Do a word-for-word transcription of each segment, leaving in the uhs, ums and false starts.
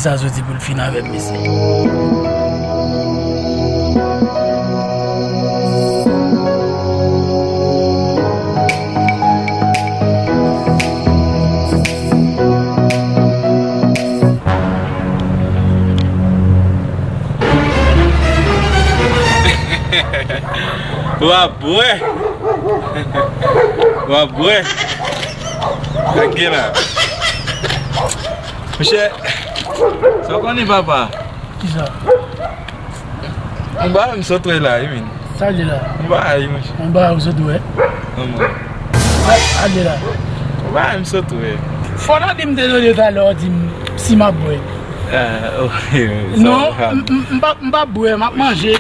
Sa soti pou l fin avè m, mesye. W ap bwè. W ap bwè. Sa k gen la? Monchè, sa w konnen, papa? Kisa? Yon bagay m sot wè la, wi, men. Sa l ye la? Yon bagay, monchè. Yon bagay ou sot wè? Non, mwen. Sa, sa l ye la? Yon bagay m sot wè. Fò nan di m te tande talè w di m si m ap bwè. Ah, ok. Non, m, m, m p ap, m p ap bwè, m ap manje.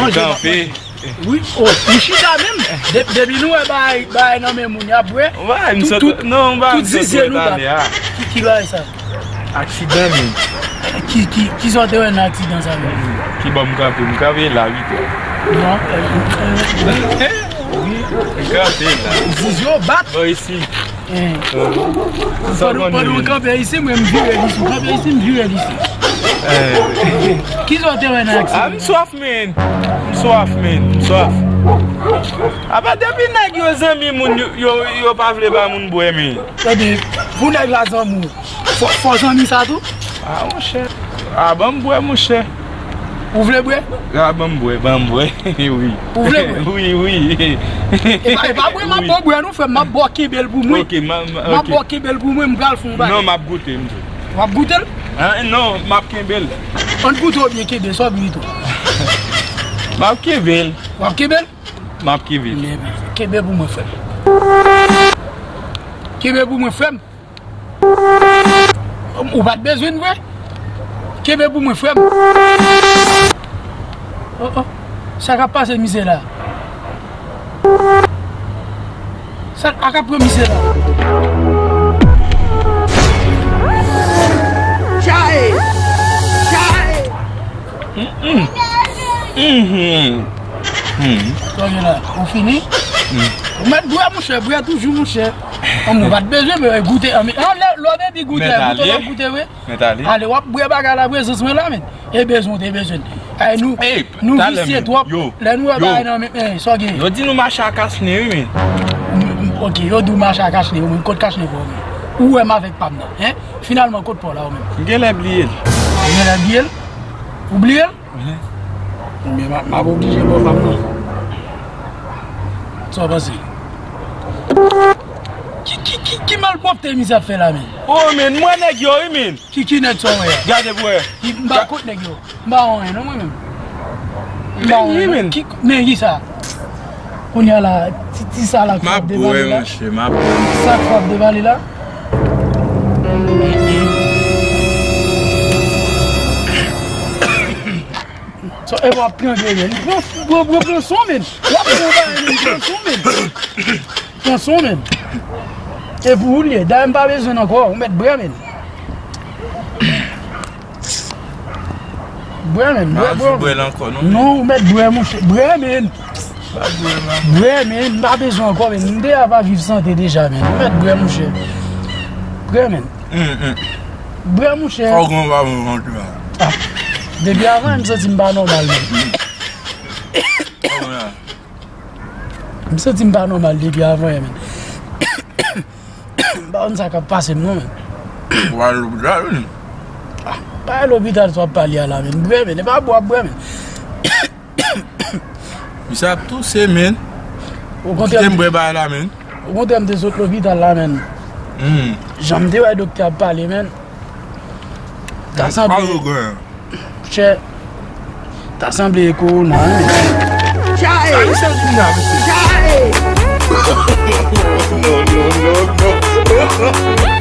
Manje, m ap manje. Wi, oh, li chita menm. De-, depi nou wè bagay, bagay nan men moun, y ap bwè. Tout, tout, non, tout zizye nou bat. Ki, ki bagay sa? Aksidan, men. Ki, ki, ki sa w te wè nan aksidan sa menm? Ki bò m kanpe? M kanpe la, wi. Non, eh, eh, eh. Wi, m kanpe la. Zizye w bat. Bò isi. Eh. Pandan, pandan w kanpe isi, mwen m vire li sou. Kanpe isi, m vire li sou. Eh. Ki sa w te wè nan aksidan? Ah, m swaf, men. M swaf, men. M swaf. Apa depi nèg yo zanmi moun, yo, yo, yo pa vle ba moun bwè, men. Tande, pou nèg la zanmi w, fò, fò zanmi sa tou? Ah, monchè. Ah, ban m bwè, monchè. Ou vle bwè? Ah, ban m bwè, ban m bwè. Wi. Ou vle bwè? Wi, wi. E pa, e pa bwè, m ap ba w bwè, non, frè m, m ap ba w kenbe l pou mwen. Ok, m a, m a, ok. M ap ba w kenbe l pou mwen, m pral fè yon bagay. Non, m ap goute, m di. W ap goute l? Ah, non, m ap kenbe l. Ann goute oubyen kenbe, sa w vle tou. M ap kenbe l. W ap kenbe l? M ap kenbe l. Men, kenbe pou mwen, frè m. Kenbe pou mwen, frè m. Ou pa t bezwen l vre? Kenbe pou mwen, frè m. Oh, oh. Sa k ap pase misye la? Sa k ap pran misye la? Chae! Chae! Mm, mm. Mhm. Mhm. Sa w gen la? Ou fini? Mm. Ou mèt bwè, monchè, bwè toujou, monchè. An, ou pa t bezwen, men goute, an, men, an, lè, lè w te di goute, goute, w ap goute, wi. Mèt ale. Ale, w ap bwè bagay la, prezans mwen la, men. E bezwen, te bezwen. Ay, nou, nou visye twòp. Lè nou wè bagay nan men, eh, sa w gen? Yo di nou mache a kach nen, wi, men. M, m, ok, yo di w mache a kach nen, wi, men kot kach nen pa w, men? Ou wè m avèk pa m nan, en? Finalman, kot pa w la, ou menm? M genlè bliye l. Ou genlè bliye l? Ou bliye l? Mhm. Men m ap, m ap oblije ba w pa m nan. Sa w panse? Ki, ki, ki, ki malpwòpte misye ap fè la, men? Oh, men, m wè nèg yo, wi, men. Ki, ki nèg sa w wè a? Gade pou wè. Ki, m pa kot nèg yo. M pa wè anyen, non, mwen menm. M pa wè anyen, non. Men ki, men ki sa? Kounye a la, ti, ti sa la k frape devan li la. M ap bwè, monchè, m ap bwè. Sa k frape devan li la? So, e w ap pran vye, men. Pran, pran, pran, pran son, men. W ap pran bagay, men. Pran son, men. Pran son, men. E pou ou l ye. Dayè, m pa bezwen l ankò. Ou mèt bwè, men. Bwè, men. Bwè, bwè. Bwè l ankò, non? Non, ou mèt bwè, monchè. Bwè, men. Pa bwè, man. Bwè, men. M pa bezwen ankò, men. M deja pa viv sante deja, men. Ou mèt bwè, monchè. Bwè, men. Hum, hum. Bwè, monchè. Fò w gen yon pa bon vant la. Ah. Depi avan, m santi m pa nòmal, men. Kòman la? M santi m pa nòmal depi avan yè, men. M pa konn sa k ap pase m, non, men. Ou al lopital, wi. Ah, pa al lopital, sa w ap pale a la, men. Bwè, men. E pa bwè w ap bwè, men. Misye ap touse, men. Ou kite m bwè bagay la, men. Okontrè, m te sot lopital la, men. Hmm. Jan m te wè doktè ap pale, men. Ta sanble. Chè, ta sanble e kowona, wi. Chae! Sa misye di la, mesye? Chae! Non, non, non, non.